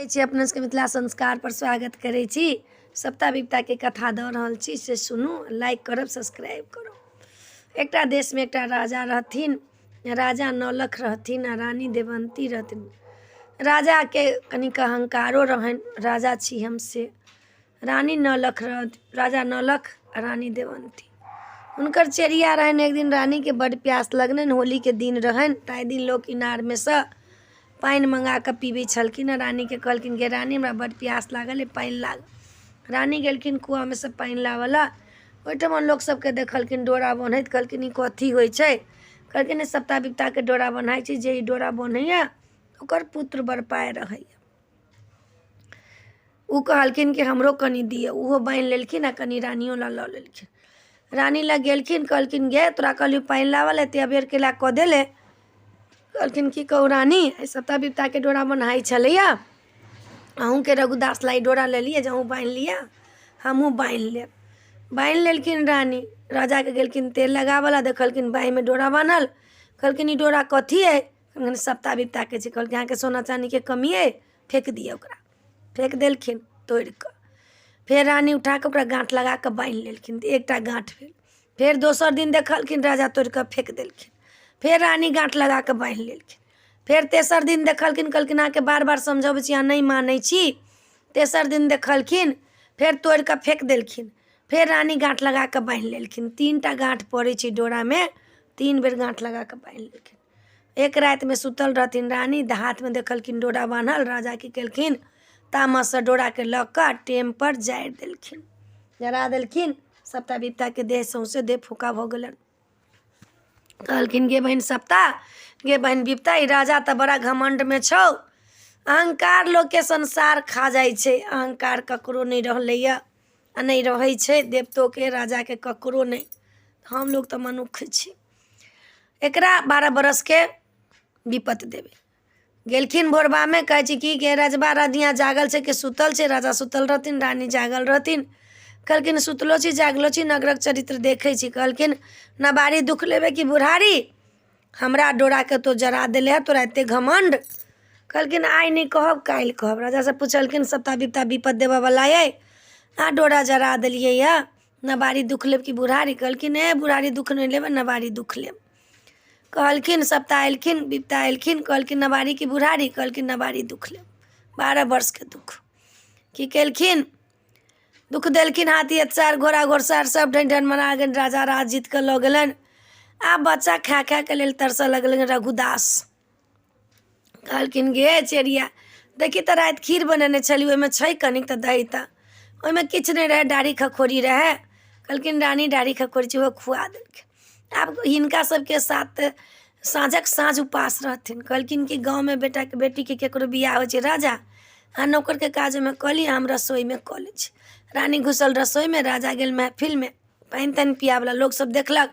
छी अपना सबके मिथिला संस्कार पर स्वागत करै छी। सप्ता विपताके कथा दऽ रहल छी, से सुनू, लाइक करब, सब्सक्राइब करब। एकटा देशमे एकटा राजा रहथिन, राजा नौलख रहथिन आ रानी देवंती रहथिन। राजाके कनिक अहंकारो रहनि, राजा छी हम से। रानी नौलख रहथि, राजा नौलख आ रानी देवंती, हुनकर चेरिया रहनि। एक दिन रानीके बड्ड प्यास लगलनि, होलीके दिन रहनि। ताहि दिन लोक इनारमे सँ पानि मँगा कऽ पीबै छलखिन। रानीके कहलखिन, गे रानी, हमरा बड्ड प्यास लागल अइ, पानि ला। रानी गेलखिन कुआँमे सँ पानि लाबऽ लए। ओहिठमा लोक सबके देखलखिन डोरा बन्हैत। कहलखिन, ई कथी होइ छै? कहलखिन, ई सप्ता विपताके डोरा बन्हाइ छै। जे ई डोरा बन्हैए, ओकर पुत्र बड़ पाय रहैए। ओ कहलखिन कि हमरो कनि दिअ। ओहो बान्हि लेलखिन आ कनि रानियो लए लऽ लेलखिन। रानी लग गेलखिन, कहलखिन, गे, तोरा कहलियौ पानि लाबऽ लए, एते अबेर कैला कऽ देले? कहलखिन, की कहू रानी, एहि सप्ता विपताके डोरा बन्हाइ छलैए। अहूँके रघुदास लए ई डोरा लेलियै जे अहूँ बान्हि लिअ, हमहूँ बान्हि लेब। बान्हि लेलखिन रानी। राजाके गेलखिन तेल लगाबऽ लए, देखलखिन बाँहिमे डोरा बान्हल। कहलखिन, ई डोरा कथी अइ? कहलखिन, सप्ता विपताके छै। कहलखिन, अहाँके सोना चानीके कमी अइ, फेक दिअ ओकरा। फेक देलखिन तोड़ि कऽ। फेर रानी उठा कऽ ओकरा गाँठ लगा कऽ बान्हि लेलखिन, तऽ एकटा गाँठ भेल। फेर दोसर दिन देखलखिन, राजा तोड़ि कऽ फेक देलखिन। फेर रानी गाँठ लगा कऽ बान्हि लेलखिन। फेर तेसर दिन देखलखिन, कहलखिन, अहाँके बार बार समझबै छी, अहाँ नहि मानै छी। तेसर दिन देखलखिन, फेर तोड़ि कऽ फेक देलखिन। फेर रानी गाँठ लगा कऽ बान्हि लेलखिन। तीन टा गाँठ पड़ै छै डोरामे, तीन बेर गाँठ लगा कऽ बान्हि लेलखिन। एक रातिमे सुतल रहथिन रानी, तऽ हाथमे देखलखिन डोरा बान्हल। राजा की केलखिन? तामससँ डोराके लऽ कऽ टेमपर जारि देलखिन, जरा देलखिन। सभटा विपताके देह, सौँसे देह फोका भऽ गेलनि। कहलखिन, गे बहिन सप्ता, गे बहिन विपता, ई राजा तऽ बड़ा घमण्डमे छौ। अहंकार लोकके संसार खा जाइ छै। अहंकार ककरो नहि रहलैए आ नहि रहै छै, देवतोके, राजाके, ककरो नहि। हमलोग तऽ मनुख छी। एकरा 12 बरसके विपत देबै। गेलखिन भोरबामे, कहै छै कि गे रजबा, रनिया जागल छै कि सुतल छै? राजा सुतल रहथिन, रानी जागल रहथिन। कहलखिन, सुतलो छी, जागलो छी, नगरक चरित्र देखै छी। कहलखिन, नबारी दुख लेबै कि बुढ़ारी? हमरा डोराके तो जरा देले है, तोरा एते घमण्ड। कहलखिन, आइ नहि कहब, काल्हि कहब। राजासँ पुछलखिन, सप्ता विपता विपत देबऽवला अइ, अहाँ डोरा जरा देलियै यऽ, नबारी दुख लेब कि बुढ़ारी? कहलखिन, हे, बुढ़ारी दुख नहि लेबै, नबारी दुख लेब। कहलखिन, सप्ताह एलखिन, विपता एलखिन, कहलखिन, नबारी कि बुढ़ारी? कहलखिन, नबारी दुख लेब, 12 वर्षके दुख। की केलखिन? दुख देलखिन। हाथी अतसार, घोड़ा घोड़सार सब ढन ढन मना गेल। राजा राज जीत कऽ लऽ गेलनि। आब बच्चा खा खाके लेल तरसऽ लगलनि रघुदास। कहलखिन, गे चेरिया, देखी तऽ, राति खीर बनेने छली, ओहिमे छै कनिक तऽ दही? तऽ ओहिमे किछु नहि रहै, डाढ़ी खखोरी रहै। कहलखिन, रानी, डाढ़ी खखोरी छै। ओहो खुआ देलखिन। आब हिनका सबके साथ साँझक साँझ उपास रहथिन। कहलखिन कि गाँवमे बेटाके बेटीके ककरो बियाह होइ छै, राजा, अहाँ नौकरके काज ओहिमे कऽ लिअ, हम रसोइमे कऽ लै छी। रानी घुसल रसोइमे, राजा गेल महफिलमे पानि तानि पियाबऽ लए। लोकसब देखलक,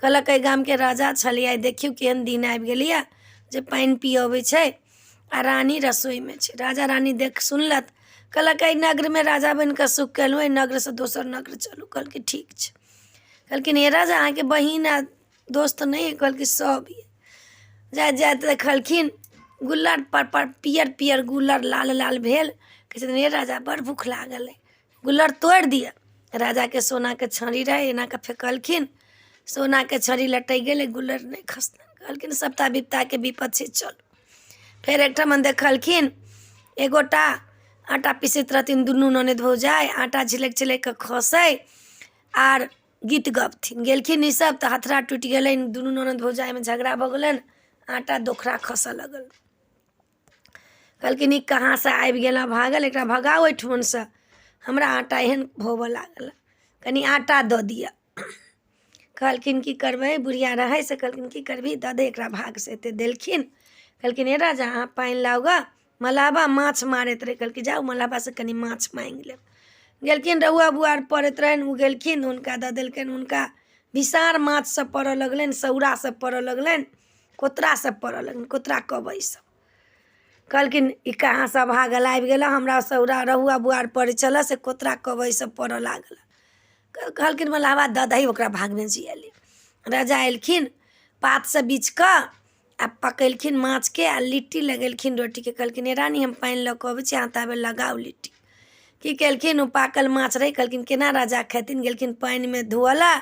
कहलक, एहि गामके राजा छलियै, देखियौ केहन दिन आबि गेलैए जे पानि पियबै छै आ रानी रसोइमे छै। राजा रानी देख सुनलक, कहलक, एहि नगरमे राजा बनि कऽ सुख केलहुँ, एहि नगरसँ दोसर नगर चलू। कहलकै, ठीक छै। कहलखिन, हे राजा, अहाँके बहिन आ दोस्त नहि अइ? कहलकै, सब यऽ। जाइत जाइत देखलखिन गुल्लर पर पर पियर पियर गुल्लर लाल लाल भेल। कहै छथिन, हे राजा, बड़ भूख लागल अइ, गुल्लर तोड़ि दिअ। राजाके सोनाके छड़ी रहै, एना कऽ फेकलखिन, सोनाके छड़ी लटकि गेलै, गुल्लर नहि खसलनि। कहलखिन, सभटा विपताके विपत छै, चलू। फेर एकठमन देखलखिन, एगोटा आटा पीसैत रहथिन दुनू ननदि भौजाइ। आटा झिलकि झिलकि कऽ खसै आर गीत गबथिन। गेलखिन ईसभ तऽ हथरा टूटि गेलनि। दुनू ननदि भौजाइमे झगड़ा भऽ गेलनि, आटा दोखरा खसऽ लगल। कहलखिन, ई कहाँसँ आबि गेल भागल? एकरा भगाउ एहिठुमनसँ। हमरा आटा एहन होबऽ लागल, कनि आटा दऽ दिअ। कहलखिन, की करबै? बुढ़िया रहै से कहलखिन, की करबही, दऽ दे एकरा भागसँ। एते देलखिन। कहलखिन, हे राजा, अहाँ पानि लाउ गऽ, मलाबा माछ मारैत रहै। कहलखिन, जाउ, मलाबासँ कनि माछ माँगि लेब। गेलखिन, रहुआ बुआर पड़ैत रहनि, ओ गेलखिन, हुनका दऽ देलकनि। हुनका विसार माछ सब पड़ऽ लगलनि, सौरा सब पड़ऽ लगलनि, कोतरा सब पड़ऽ लगलनि, कोतरा कबै सब। कहलखिन, ई कहाँसँ भागल आबि गेलऽ? हमरा सौरा रहुआ बुआर पड़ै छलऽ, से कोतरा कबै सब पड़ऽ लागल। कहलखिन, मलाबा, दऽ दही ओकरा, भागमे जियली। राजा एलखिन, पातसँ बीछ कऽ आ पकेलखिन माछके आ लिट्टी लगेलखिन रोटीके। कहलखिन हे रानी, हम पानि लऽ कऽ अबै छी, अहाँ ताबे लगाउ लिट्टी। की केलखिन, ओ पाकल माछ रहै। कहलखिन केना राजा खेथिन? गेलखिन पानिमे धोअ लए।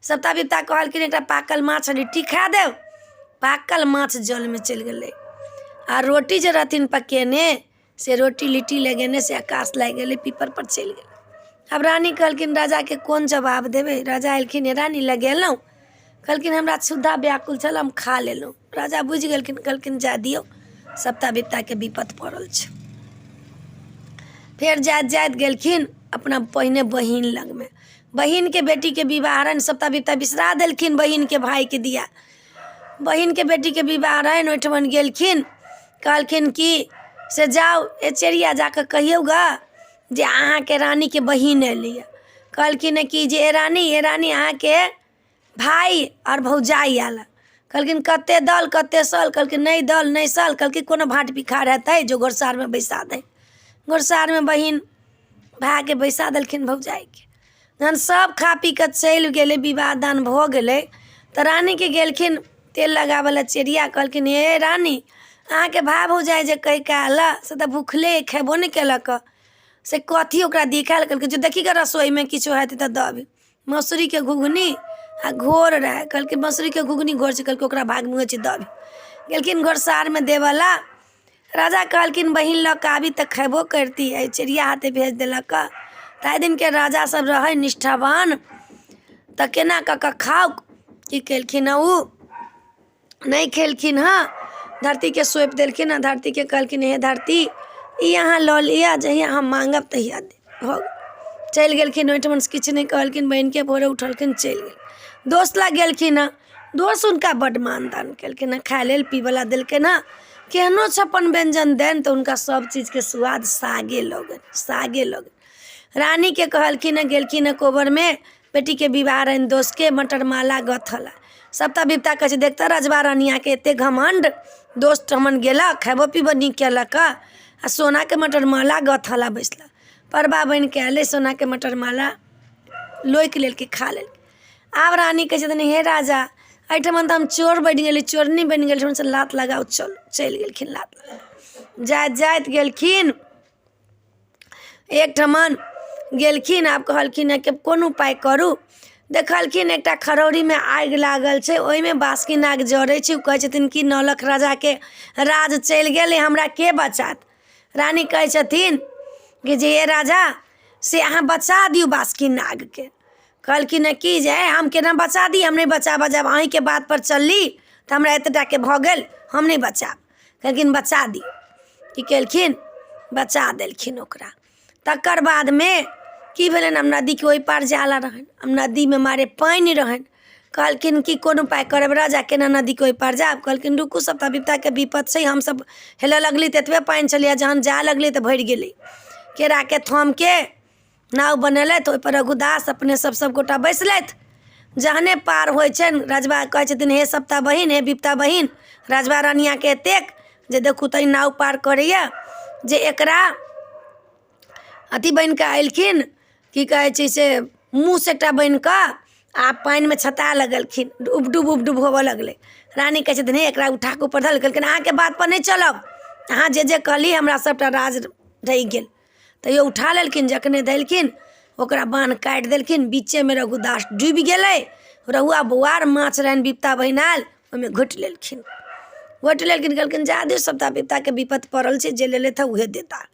सभटा बिपता कहलखिन एकटा पाकल माछ लिट्टी खा देब। पाकल माछ जलमे चलि गेलै आ रोटी जे रहथिन पकेने से रोटी लिट्टी लगेने से आकाश लागि गेलै, पीपरपर चलि गेलै। आब रानी कहलखिन राजाके कोन जवाब देबै? राजा एलखिन, हे रानी, लगेलहुँ? कहलखिन हमरा क्षुधा व्याकुल छल, हम खा लेलहुँ। राजा बुझि गेलखिन, कहलखिन जाय दियौ, सभटा बिपताके विपत पड़ल छै। फेर जाइत जाइत गेलखिन अपना पहिने बहिन लगमे। बहिनके बेटीके विवाह रहनि। सभटा बिपता बिसरा देलखिन बहिनके भायके दिया। बहिनके बेटीके विवाह रहनि, ओहिठमन गेलखिन। कहलखिन कि से जाउ ए चेरिया, जा कऽ कहियौ गऽ जे अहाँके रानीके बहिन एलैए। कहलखिन कि जे ए रानी, ए रानी, अहाँके भाय आओर भौजाइ आयल। कहलखिन कतेक दल कतेक सल? कहलखिन नहि दल नहि सल। कहलखिन कोनो भाट पिखार हेतै जो गोरसारमे बैसा दही। गोरसारमे बहिन भायके बैसा देलखिन भौजाइके। जहन सब खा पी कऽ चलि गेलै, विवाह दान भऽ गेलै, तऽ रानीके गेलखिन तेल लगाबऽ लए चेरिया। कहलखिन हे रानी, अहाँके भाय भौजाइ जे कहि कऽ आयल से तऽ भुखले खेबो नहि केलक, से कथी ओकरा दी खाय लए? कहलकै जो देखी गऽ रसोइमे किछो हेतै तऽ दऽ अबही। मसुरीके घुघनी आ घोर रहै। कहलकै मसुरीके घुघनी घोर छै। कहलकै ओकरा भागमे होइ छै, दऽ अबही। गेलखिन घरसारमे देबऽ लए। राजा कहलखिन बहिन लऽ कऽ आबी तऽ खयबो करिती, एहि चिड़िया हाथे भेज देलक। ताहि दिनके राजा सब रहै निष्ठावान, तऽ केना कऽ कऽ खाउ? की केलखिन हँ, ओ नहि खेलखिन हँ, धरतीके सौंपि देलखिन हँ। धरतीके कहलखिन हे धरती, ई अहाँ लऽ लिअ, जहिया हम माँगब तहिया देब। भऽ गेल। चलि गेलखिन ओहिठमनसँ, किछु नहि कहलखिन बहिनके। भोरे उठलखिन, चलि गेल दोस्त लग गेलखिन हँ। दोस्त हुनका बड्ड मानदान केलखिन हँ, खाय लेल पीबै लए देलखिन हँ। केहनो छप्पन व्यञ्जन देनि तऽ हुनका सभ चीजके स्वाद सागे लगनि, सागे लगनि। रानीके कहलखिन हँ, गेलखिन हँ कोबरमे, बेटीके विवाह रहनि दोस्तके, मटर माला गथल। सभटा बिपता कहै छै देखतऽ रजबा रानियाके एते घमण्ड, दोस्त हमन गेलक, खेबो पीबो नीक केलक आ सोनाके मटर माला गथल बैसलक। परबा बनि कऽ एलै, सोनाके मटर माला लोकि लेलकै, खा लेलकै। आब रानी कहै छथिन हे राजा, एहिठमन तऽ हम चोर बनि गेली, चोरनी बनि गेल से लात लगाउ। चलू, चलि गेलखिन। लात लगा जाइत जाइत गेलखिन, एकठमन गेलखिन। आब कहलखिन कि कोन उपाय करू? देखलखिन एकटा खरौरीमे आगि लागल छै, ओहिमे बासुकी नाग जरै छै। ओ कहै छथिन कि नौलख राजाके राज चलि गेलै, हमरा के बचायत? रानी कहै छथिन कि जे हे राजा, से अहाँ बचा दियौ बासुकी नागके। कहलखिन हँ कि जे हम केना बचा दी? हम नहि बचाबऽ जायब, अहीँके बातपर चलली तऽ हमरा एतेक टाके भऽ गेल, हम नहि बचायब। कहलखिन बचा दियौ। की केलखिन? बचा देलखिन ओकरा। तकर बादमे की भेलनि? आब नदीके ओहि पार जाय लए रहनि। आब नदीमे मारे पानि रहनि। कहलखिन कि कोन उपाय करब राजा, केना नदीके ओहि पार जायब? कहलखिन रुकू, सभटा विपताके विपत छै। हमसभ हेलय लगली तऽ एतबे पानि छलैए, जहन जाय लगली तऽ भरि गेलै। केराके थमके नाव बनेलथि, ओहिपर रघुदास अपने सब सब गोटा बैसलथि। जहने पार होइ छनि, रजबा कहै छथिन हे सप्ता बहिन, हे विपता बहिन, रजबा रनियाके एतेक जे देखू तऽ ई नाव पार करैए जे एकरा अथी बनि कऽ एलखिन, की कहै छै से मूस एकटा बनि कऽ आ पानिमे छता लगलखिन, उबडुब उबडुब होबऽ लगलै। रानी कहै छथिन हे, एकरा उठा कऽ ऊपर धऽ कहलखिन अहाँके बातपर नहि चलब, अहाँ जे जे कहली हमरा सभटा राज रहि गेल। तैयो उठा लेलखिन। जखने देलखिन ओकरा बान्ह काटि देलखिन, बीचेमे रघुदास डूबि गेलै। रहुआ बौआर माछ रहनि, बिपता बहिन आयल, ओहिमे घोटि लेलखिन, घोटि लेलखिन। कहलखिन जा दियौ, सभटा बिपताके विपत पड़ल छै, जे लेलथि हँ उहे देता।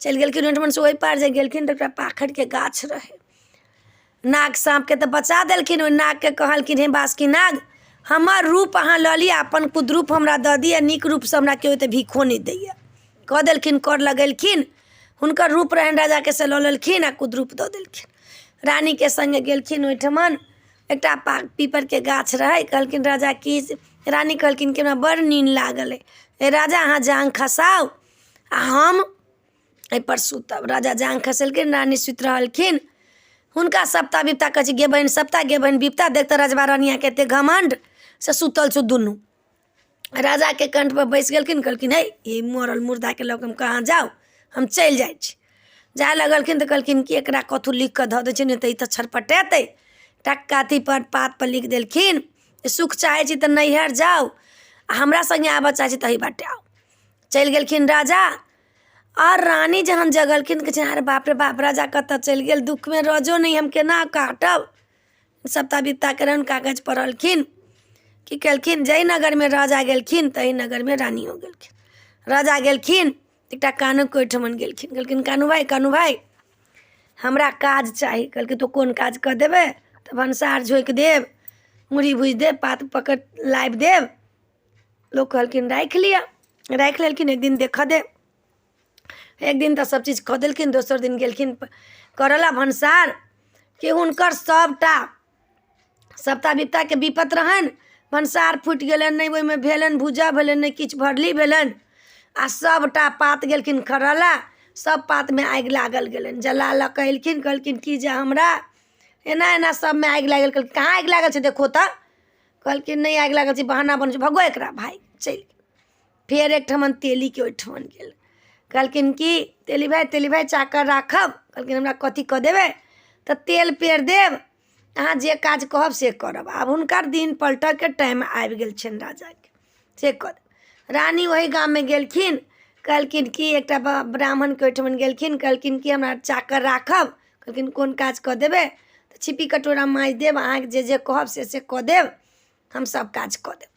चलि गेलखिन ओहिठमनसँ ओहि पार जे गेलखिन तऽ एकटा पाखरिके गाछ रहै। नाग साँपके तऽ बचा देलखिन। ओहि नागके कहलखिन हे बासुकी नाग, हमर रूप अहाँ लऽ लिअ, अपन कुद्रूप हमरा दऽ दिअ, नीक रूपसँ हमरा केओ तऽ भीखो नहि दैए। कऽ देलखिन, कर लगेलखिन। हुनकर रूप रहनि राजाके से लऽ लेलखिन आ कुद्रूप दऽ देलखिन। रानीके सङ्गे गेलखिन, ओहिठमन एकटा पा पीपरके गाछ रहै। कहलखिन राजा की, रानी कहलखिन कि हमरा बड़ नीन लागल अइ, हे राजा, अहाँ जाँघ खसाउ आ हम एहिपर सुतब। राजा जाँघ खसेलखिन, रानी सुति रहलखिन। हुनका सप्ता बिपता कहै छै गे बहिन सप्ता, गे बहिन बिपता, देख तऽ रजबा रनियाके एते घमण्ड से सुतल छौ दुनू। राजाके कण्ठपर बैसि गेलखिन। कहलखिन हे, ई मरल मुर्दाके लऽ कऽ हम कहाँ जाउ? हम चलि जाइ छी। जाय लगलखिन तऽ कहलखिन कि एकरा कथु लिखि कऽ धऽ दै छियै, नहि तऽ ई तऽ छटपटेतै। टक्का अथीपर पातपर लिख देलखिन, सुख चाहै छी तऽ नैहर जाउ आ हमरा सङ्गे आबऽ चाहै छी तऽ एहि बाटे आउ। चलि गेलखिन राजा। आओर रानी जहन जगलखिन, कहै छै अरे बाप रे बाप, राजा कतऽ चलि गेल? दुःखमे रजो नहि, हम केना काटब? सभटा बिपताके रहनि कागज पढ़लखिन। की केलखिन? जाहि नगरमे राजा गेलखिन ताहि नगरमे रानियो गेलखिन। राजा गेलखिन, एकटा कानूके ओहिठमन गेलखिन। कहलखिन कानू भाय, कानू भाय, हमरा काज चाही। कहलकै तू कोन काज कऽ देबै? तऽ भनसार झोँकि देब, मुरही भूजि देब, पात पकड़ि लाबि देब। लोक कहलखिन राखि लिअ। राखि लेलखिन। एक दिन देखऽ दे। एक दिन तऽ सभचीज कऽ देलखिन। दोसर दिन गेलखिन करऽ लए भनसार कि हुनकर सभटा सभटा बिपताके विपत रहनि। भनसार फुटि गेलनि, नहि ओहिमे भेलनि भूजा भेलनि, नहि किछु भरली भेलनि। आ सभटा पात गेलखिन खरऽ लए, सभ पातमे आगि लागल गेलनि। जला लऽ कऽ एलखिन, कहलखिन कि जे हमरा एना एना सभमे आगि लागि गेल। कहलखिन कहाँ आगि लागल छै, देखहो तऽ। कहलखिन नहि आगि लागल छै, बहाना बनै छै, भगो एकरा भागि चलि गेल। फेर एकठमन तेलीके ओहिठमन गेल। कहलखिन कि तेली भाय, तेली भाय, चाकर राखब। कहलखिन हमरा कथी कऽ देबै? तऽ तेल पेर देब, अहाँ जे काज कहब से करब। आब हुनकर दिन पलटऽके टाइम आबि गेल छनि राजाके, से कऽ देब। रानी ओहि गाममे गेलखिन। कहलखिन कि एकटा ब्राह्मणके ओहिठमन गेलखिन। कहलखिन कि हमरा चाकर राखब। कहलखिन कोन काज कऽ देबै? तऽ छिप्पी कटोरा माँजि देब, अहाँके जे जे कहब से से कऽ देब, हम सब काज कऽ देब।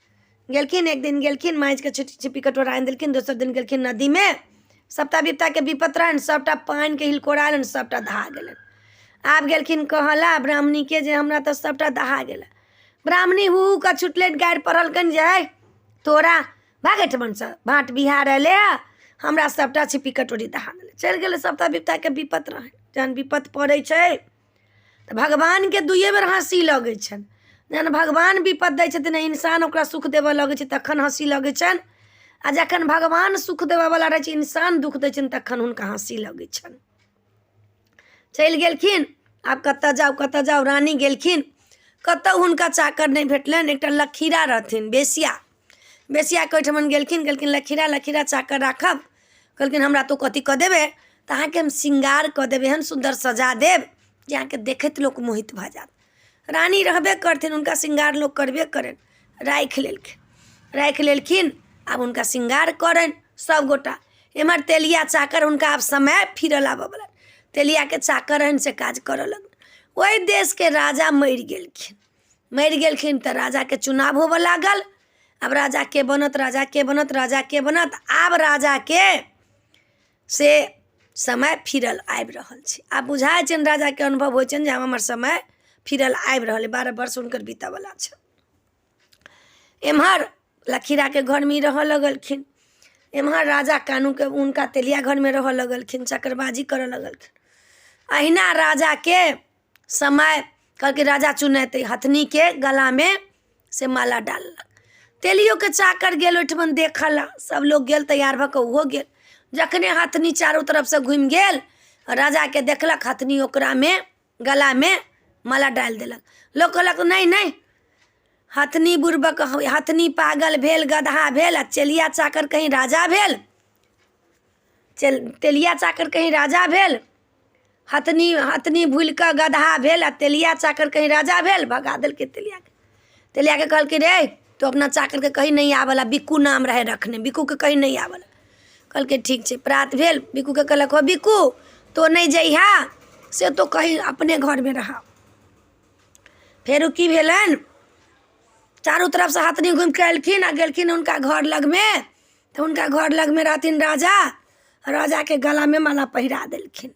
गेलखिन, एक दिन गेलखिन, माँजिके छिप्पी कटोरा आनि देलखिन। दोसर दिन गेलखिन नदीमे, सबटा बिपताके विपत रहनि, सबटा पानिके हिलकोरा एलनि, सबटा दहा गेलनि। आब गेलखिन कहऽ लए ब्राह्मणीके जे हमरा तऽ सबटा दहा गेल। ब्राह्मणी हू हू कऽ छुटलनि, गारि पढ़लकनि जे हइ तोरा भाग एहिठमनसँ, भाँट बिहार अयलै हँ, हमरा सबटा छिप्पी कटोरी दहा देलक। चलि गेलै। सबटा बिपताके विपत रहनि। जहन विपत पड़ै छै तऽ भगवानके दुइए बेर हँसी लगै छनि। जहन भगवान विपत दै छथिन आ इंसान ओकरा सुख देबऽ लगै छै तखन हँसी लगै छनि, आ जखन भगवान सुख देबऽवला रहै छै, इंसान दुःख दै छनि, तखन हुनका हँसी लगै छनि। चलि गेलखिन। आब कतऽ जाउ, कतऽ जाउ? रानी गेलखिन, कतहु हुनका चाकर नहि भेटलनि। एकटा लखीरा रहथिन बेसिया, बेसियाके ओहिठमन गेलखिन। कहलखिन लखीरा, लखीरा, चाकर राखब। कहलखिन हमरा तू कथी कऽ देबै? तऽ अहाँके हम श्रृंगार कऽ देब, एहन सुन्दर सजा देब जे अहाँके देखैत लोक मोहित भऽ जायत। रानी रहबे करथिन, हुनका श्रृंगार लोक करबे करनि। राखि लेलखिन, राखि लेलखिन। आब हुनका श्रृंगार करनि सभगोटा। एम्हर तेलिया चाकर हुनका आब समय फिरल आबऽवला, तेलियाके चाकर रहनि से काज करऽ लगलनि। ओहि देशके राजा मरि गेलखिन। मरि गेलखिन तऽ राजाके चुनाव होबऽ लागल। आब राजा के बनत, राजा के बनत, राजा के बनत? आब राजाके से समय फिरल आबि रहल छै। आब बुझाइ छनि राजाके, अनुभव होइ छनि जे आब हमर समय फिरल आबि रहल अइ, 12 वर्ष हुनकर बीतऽवला छनि। एम्हर लखीराके घरमे ई रहऽ लगलखिन, एम्हर राजा कानूके हुनका तेलिया घरमे रहऽ लगलखिन, चकरबाजी करऽ लगलखिन। अहिना राजाके समय कहलकै राजा चुनेतै, हथनीके गलामे से माला डाललक। तेलियोके चाकर गेल ओहिठमन देखऽ लए। सब लोग गेल तैयार भऽ कऽ, ओहो गेल। जखने हथनी चारू तरफसँ घुमि गेल, राजाके देखलक, हथनी ओकरामे गलामे माला डालि देलक। लोक कहलक नहि नहि, हथनी बुड़बक, हथनी पागल भेल, गदहा भेल, आ चेलिया चाकर कहीं राजा भेल? चेल तेलिया चाकर कहीं राजा भेल? हथनी हथनी भूलि कऽ गदहा भेल आ तेलिया चाकर कहीं राजा भेल? भगा देलकै तेलियाके। तेलियाके कहलकै रे, तू अपना चाकरके कही नहि आबऽ लए। बिक्कू नाम रहै रखने, बिक्कूके कही नहि आबऽ लए। कहलकै ठीक छै। प्रात भेल, बिक्कूके कहलक हो बिक्कू, तो नहि जइहा से तो कहीं अपने घरमे रह। फेरो की भेलनि? चारू तरफसँ हथनी घुमि कऽ एलखिन आ गेलखिन हुनका घर लगमे, तऽ हुनका घर लगमे रहथिन राजा। राजाके गलामे माला पहिरा देलखिन।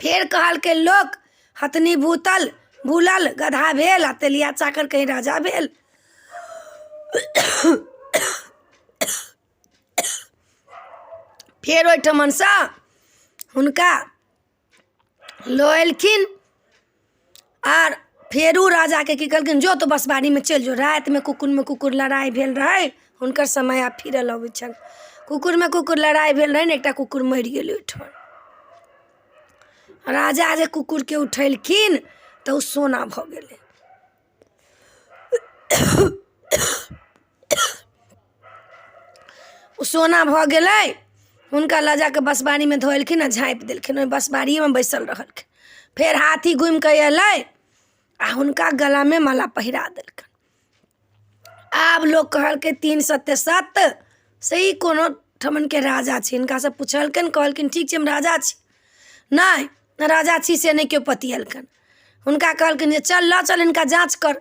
फेर कहलकै लोक हथनी भूतल भूलल गदहा भेल आ तेलिया चाकर कहीं राजा भेल? फेर ओहिठमनसँ हुनका लऽ एलखिन आर फेरो राजाके की कहलखिन, जो तो बसबाड़ीमे चलि जो। रातिमे कुकुरमे कुकुर लड़ाइ भेल रहै। हुनकर समय आब फिरल अबै छनि। कुकुरमे कुकुर लड़ाइ भेल रहनि, एकटा कुकुर मरि गेलै ओहिठाम। राजा जे कुकुरके उठेलखिन तऽ ओ सोना भऽ गेलै। ओ सोना भऽ गेलै। हुनका लऽ जा कऽ बँसबाड़ीमे धोलखिन आ झाँपि देलखिन, ओहि बँसबाड़िएमे बैसल रहलखिन। फेर हाथी घुमि कऽ अयलै आ हुनका गलामे माला पहिरा देलकनि। आब लोक कहलकै तीन सत्ते सत्त से ई कोनो ठमनके राजा छै। हिनकासँ पुछलकनि, कहलखिन ठीक छै, हम राजा छी। नहि, राजा छी से नहि केओ पतिएलकनि। हुनका कहलखिन जे चल, लऽ चल हिनका, जाँच कर।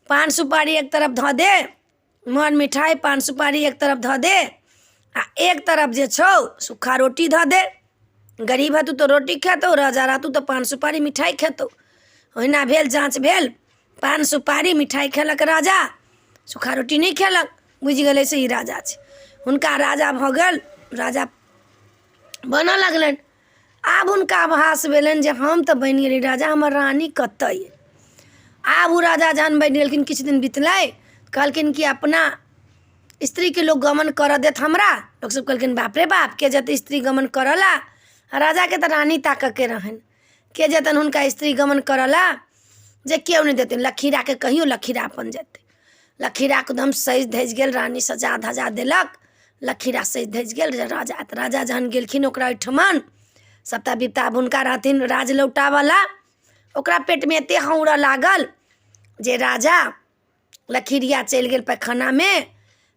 पान सुपारी एक तरफ धऽ दे, मर मिठाइ पान सुपारी एक तरफ धऽ दे आ एक तरफ जे छौ सूखा रोटी धऽ दे। गरीब हेतौ तऽ रोटी खेतौ, राजा रहतौ तऽ पान सुपारी मिठाइ खेतौ। ओहिना भेल, जाँच भेल। पान सुपारी मिठाइ खेलक राजा, सूखा रोटी नहि खेलक। बुझि गेलै से ई राजा छै। हुनका राजा भऽ गेल, राजा बनऽ लगलनि। आब हुनका आभास भेलनि जे हम तऽ बनि गेली राजा, हमर रानी कतऽ अइ? आब ओ राजा जहन बनि गेलखिन, किछु दिन बितलै, कहलखिन कि अपना स्त्रीके लोक गमन करऽ देत हमरा? लोकसब कहलखिन बाप रे बाप, के जेतै स्त्री गमन करऽ लए? राजाके तऽ रानी ताकऽके रहनि। के जेतनि हुनका स्त्री गमन करऽ लए? जे केओ नहि देतनि। लखीराके कहियौ, लखीरा अपन जेतै। लखीरा एकदम सजि धजि गेल, रानी सजा धजा देलक। लखीरा सजि धजि गेल राजा। तऽ राजा जहन गेलखिन ओकरा ओहिठमन, सभटा बिपता हुनका रहथिन राज लौटाबऽला। ओकरा पेटमे एतेक हौरऽ लागल जे राजा लखीरिया चलि गेल पैखानामे।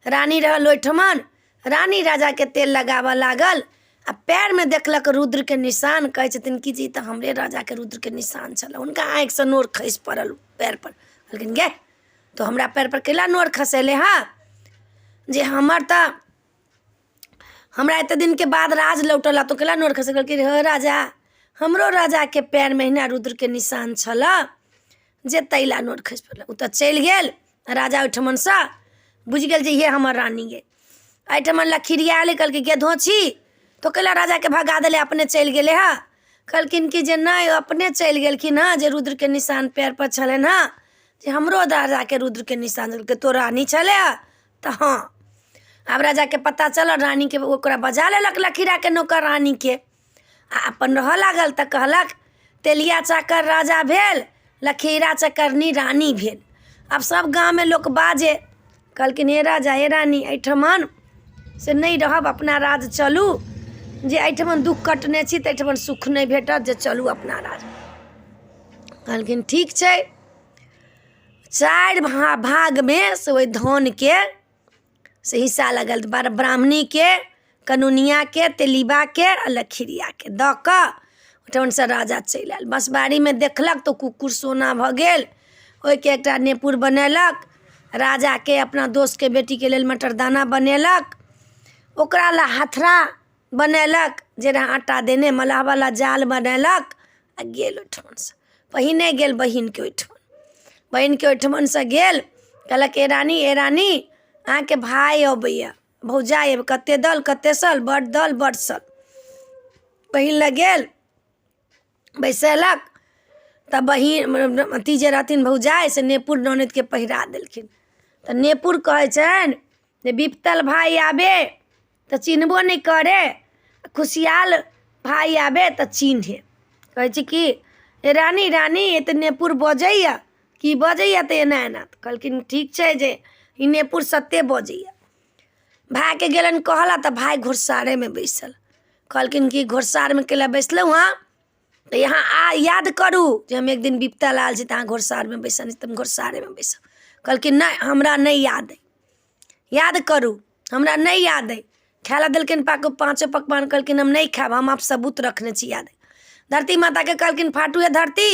रानी रहल ओहिठमन। रानी राजाके तेल लगाबऽ लागल आ पएरमे देखलक रुद्रके निशान। कहै छथिन कि जे ई तऽ हमरे राजाके रुद्रके निशान छलै। हुनका आँखिसँ नोर खसि पड़ल पएरपर। कहलखिन गे, तो हमरा पएरपर कैला नोर खसेले हँ? जे हमर तऽ हमरा एते दिनके बाद राज लौटल, तो कैला नोर खसे? कहलकै हे राजा, हमरो राजाके पएरमे अहिना रुद्रके निशान छलऽ, जे तैला नोर खसि पड़ल। ओ तऽ चलि गेल राजा ओहिठमनसँ, बुझि गेल जे इहे हमर रानी अइ। एहिठमन लखीरिया एलै, कहलकै गे धोछी, तो कैला राजाके भगा देले, अपने चलि गेलै हँ? कहलखिन कि जे नहि, अपने चलि गेलखिन हँ, जे रुद्रके निशान पएर पर छलनि हँ, जे हमरो राजाके रुद्रके निशान। कहलकै तो रानी छलै हँ? तऽ हँ। आब राजाके पता चलल, रानीके ओकरा बजा लेलक लखीराके नौकर रानीके आ अपन रहऽ लागल। तऽ कहलक तेलिया चाकर राजा भेल, लखीरा चकरनी रानी भेल। आब सब गाँवमे लोक बाजे। कहलखिन हे राजा, हे रानी, एहिठमन से नहि रहब, अपना राज चलू, जे एहिठमन दुःख कटने छी तऽ एहिठमन सुख नहि भेटत, जे चलू अपना राज। कहलखिन ठीक छै। चारि भागमे से ओहि धानके से हिस्सा लगल ब्राह्मणीके, कनुनियाके, तेलीबाके आ लखीरियाके दऽ कऽ ओहिठमनसँ राजा चलि आयल। बँसबाड़िमे देखलक तऽ कुकुर सोना भऽ गेल। ओहिके एकटा नेपुर बनेलक राजाके, अपना दोस्तके बेटीके लेल मटरदाना बनेलक, ओकरा लए हथरा बनेलक जे रहए आटा देने मलाहवला जाल बनेलक आ गेल ओहिठमनसँ। पहिने गेल बहिनके ओहिठमन। बहिनके ओहिठमनसँ गेल, कहलक ए रानी, ए रानी, अहाँके भाय अबैए, भौजाइ अबै, कतेक दल कतेक सल, बड्ड दल बड्ड सल। बहिन लग गेल, बैसेलक तऽ बहिन अथी जे रहथिन भौजाइ से नेपुर ननदिके पहिरा देलखिन। तऽ नेपुर कहै छनि जे विपतल भाय आबे तऽ चिन्हबो नहि करे, खुशियाल भाय आबे तऽ चिन्हे। कहै छै कि हे रानी, रानी, ई तऽ नेपुर बजैए। की बजैए? तऽ एना एना। तऽ कहलखिन ठीक छै, जे ई नेपुर सत्ते बजैए। भायके गेलनि कहऽ तऽ भाय घुड़सारेमे बैसल। कहलखिन कि घुड़सारमे कैला बैसलहुँ हँ? तऽ यहाँ आ याद करू जे हम एक दिन विपता लायल छी तऽ अहाँ घुड़सारमे बैसल छी, तऽ हम घुड़सारेमे बैसल। कहलखिन नहि, हमरा नहि याद अइ, याद करू, हमरा नहि याद अइ। खाय लए देलखिन पाको पाँचो पकवान। कहलखिन हम नहि खायब, हम आब सबूत रखने छी, याद अइ। धरती माताके कहलखिन फाटू हे धरती,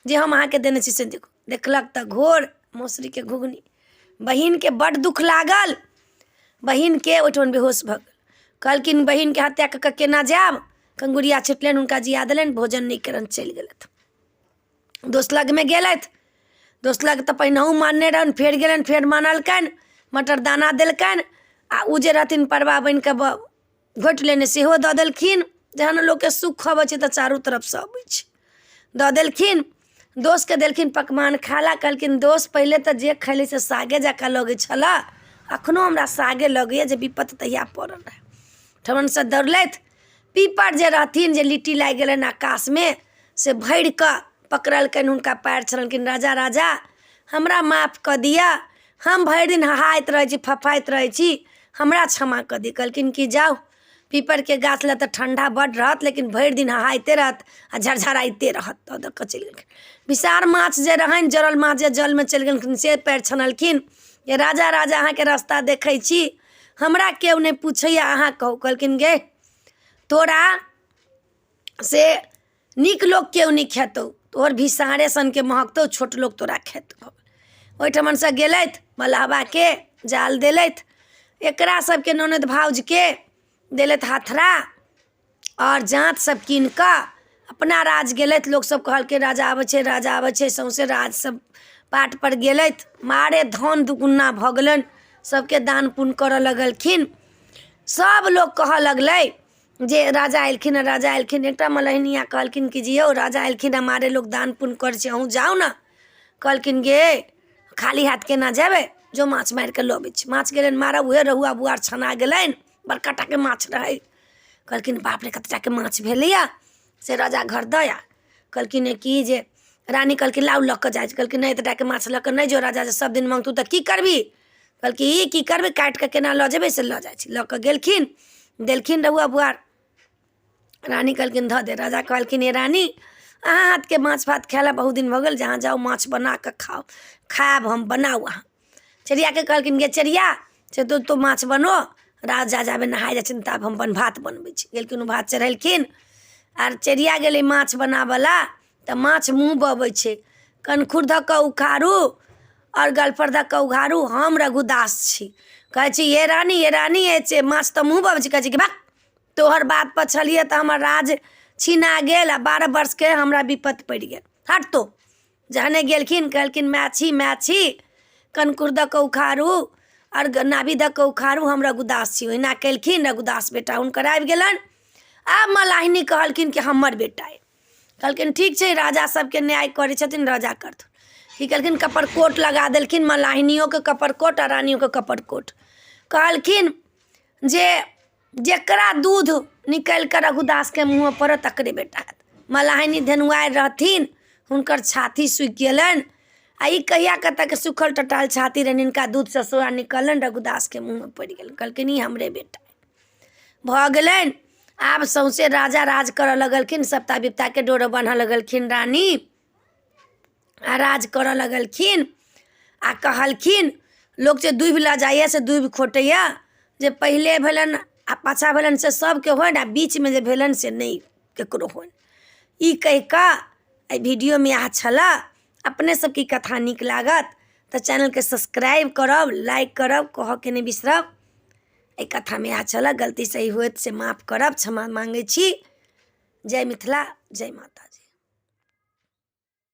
जे हम अहाँके देने छी से देखू। देखलक तऽ घोर मसुरीके घुघनी। बहिनके बड्ड दुःख लागल। बहिनके ओहिठाम बेहोश भऽ गेल। कहलखिन बहिनके हत्या कऽ कऽ केना जायब? कंगुरिया छिटलनि, हुनका जिया देलनि, भोजन नहि केलनि, चलि गेलथि। दोस्त लगमे गेलथि, दोस्त लग तऽ पहिनहु मानने रहनि, फेर गेलनि, फेर मानलकनि, मटरदाना देलकनि आ ओ जे रहथिन पड़बा बनि कऽ घोटि लेने सेहो दऽ देलखिन। जहन लोकके सुख अबै छै तऽ चारू तरफसँ अबै छै। दऽ देलखिन, दोस्तके देलखिन पकवान खाय लए। कहलखिन दोस्त, पहिले तऽ जे खयली से सागे जकाँ लगै छलऽ, एखनो हमरा सागे लगैए, जे विपत्ति तहिया पड़ल रहए। ठमनसँ दौड़लथि। पीपर जे रहथिन जे लिट्टी लागि गेलनि आकाशमे से भरि कऽ पकड़लकनि, हुनका पएर छलखिन, राजा, राजा, हमरा माफ कऽ दिअ, हम भरि दिन हहाइत रहै छी, फफाइत रहै छी, हमरा क्षमा कऽ दिअ। कहलखिन कि जाउ, पीपरके गाछ लग तऽ ठण्डा बड्ड रहत, लेकिन भरि दिन हहाइते रहत आ झरझराइते रहत। दऽ दऽ कऽ चलि गेलखिन। विसार माछ जे रहनि, जरल माछ जे जलमे चलि गेलखिन से पएर छनलखिन। जे राजा राजा अहाँके रास्ता देखै छी, हमरा केओ नहि पूछैए, अहाँ कहू। कहलखिन गे तोरा से नीक लोक केओ नहि खेतौ, तोहर भिसारे सनके महकतौ, छोट लोक तोरा खेतौ। ओहिठमनसँ गेलथि, मलहबाके जाल देलथि, एकरा सबके ननदि भाउजके देलथि हथरा आओर जाँत सब कीन कऽ अपना राज गेलथि। लोकसब कहलकै राजा अबै छै, राजा अबै छै। सौँसे राज सब पाटपर गेलथि, मारे धन दुगुना भऽ गेलनि, सबके दान पुण्य करऽ लगलखिन। सब लोक कहऽ लगलै जे राजा एलखिन हँ, राजा एलखिन। एकटा मलहिनिआ कहलखिन कि जे यौ राजा एलखिन हँ, मारे लोक दान पुण्य करै छै, अहूँ जाउ ने। कहलखिन गे खाली हाथ केना जेबै, जो माछ मारिकऽ लऽ अबै छी। माछ गेलनि मारऽ, उएह रहुआ बुआर छना गेलनि, बड़का टाके माछ रहै। कहलखिन बाप रे कतेक टाके माछ भेलैए, से राजा घर दऽ आ। कहलखिन कि जे रानी कहलखिन लाउ लऽ कऽ जाइ छी। कहलखिन नहि, एतेक टाके माछ लऽ कऽ नहि जो, राजा जे सब दिन मङ्गतौ तऽ की करबही? कहलखिन ई की करबै, काटि कऽ केना लऽ जेबै, से लऽ जाइ छी। लऽ कऽ गेलखिन, देलखिन रहुआ बुआर। रानी कहलखिन धऽ दे। राजा कहलखिन हे रानी, अहाँ हाथके माछ भात खाय लए बहुत दिन भऽ गेल, जहाँ जाउ माछ बना कऽ खाउ, खायब हम, बनाउ अहाँ। चिड़ियाके कहलखिन गे चिड़िया से तू तो माछ बनो, राजा जाबे नहाय जाइ छथिन ताबे हम अपन भात बनबै छी। गेलखिन ओ भात चढ़ेलखिन आर चिड़िया गेलै माछ बनाबऽ लए, तऽ माछ मुँह बबै छै, कनखुर धऽ कऽ उखारू आओर गलफर धऽ कऽ उघारू, हम रघुदास छी। कहै छी हे रानी, हे रानी, हे से माछ तऽ मुँह बबै छै। कहै छै कि भक तोहर बातपर छलियै तऽ हमर राज छिना गेल आ 12 वर्षके हमरा विपत्ति पड़ि गेल, हट तो। जहने गेलखिन कहलखिन माय छी, माय छी, कनखुर दऽ कऽ उखारू आओर नाभि दऽ कऽ उखारू, हम रघुदास छी। ओहिना केलखिन, रघुदास बेटा हुनकर आबि गेलनि। आब मलाहिनी कहलखिन कि हमर बेटा अइ। कहलखिन ठीक छै, राजा सबके न्याय करै छथिन, राजा करथुन। की केलखिन, कपड़कोट लगा देलखिन, मलाहिनियोके कपड़कोट आ रानियोके कपड़कोट। कहलखिन जे जकरा दूध निकलि कऽ रघुदासके मुँहमे पड़त तकरे बेटा हैत। मलाहिनी धेनुआरि रहथिन, हुनकर छाती सूखि गेलनि आ ई कहिया कतऽके सूखल टटायल छाती रहनि, हिनका दूधसँ सोआ निकललनि, रघुदासके मुँहमे पड़ि गेलनि। कहलखिन ई हमरे बेटा भऽ गेलनि। आब सौँसे राजा राज करऽ लगलखिन, सप्ता विपताके डोर बान्हऽ लगलखिन रानी आ राज करऽ लगलखिन। आ कहलखिन लोक जे दूभि लऽ जाइए से दूभि खोटैए, जे पहिले भेलनि आ पाछाँ भेलनि से सभके होइन आ बीचमे जे भेलनि से नहि ककरो होइन। ई कहि कऽ एहि वीडियोमे इएह छलऽ। अपने सबके ई कथा नीक लागत तऽ चैनलके सब्सक्राइब करब, लाइक करब, कहऽके नहि बिसरब। एहि कथामे इएह छलऽ, गलती सही होयत से माफ करब, क्षमा माँगै छी। जय मिथिला, जय माता।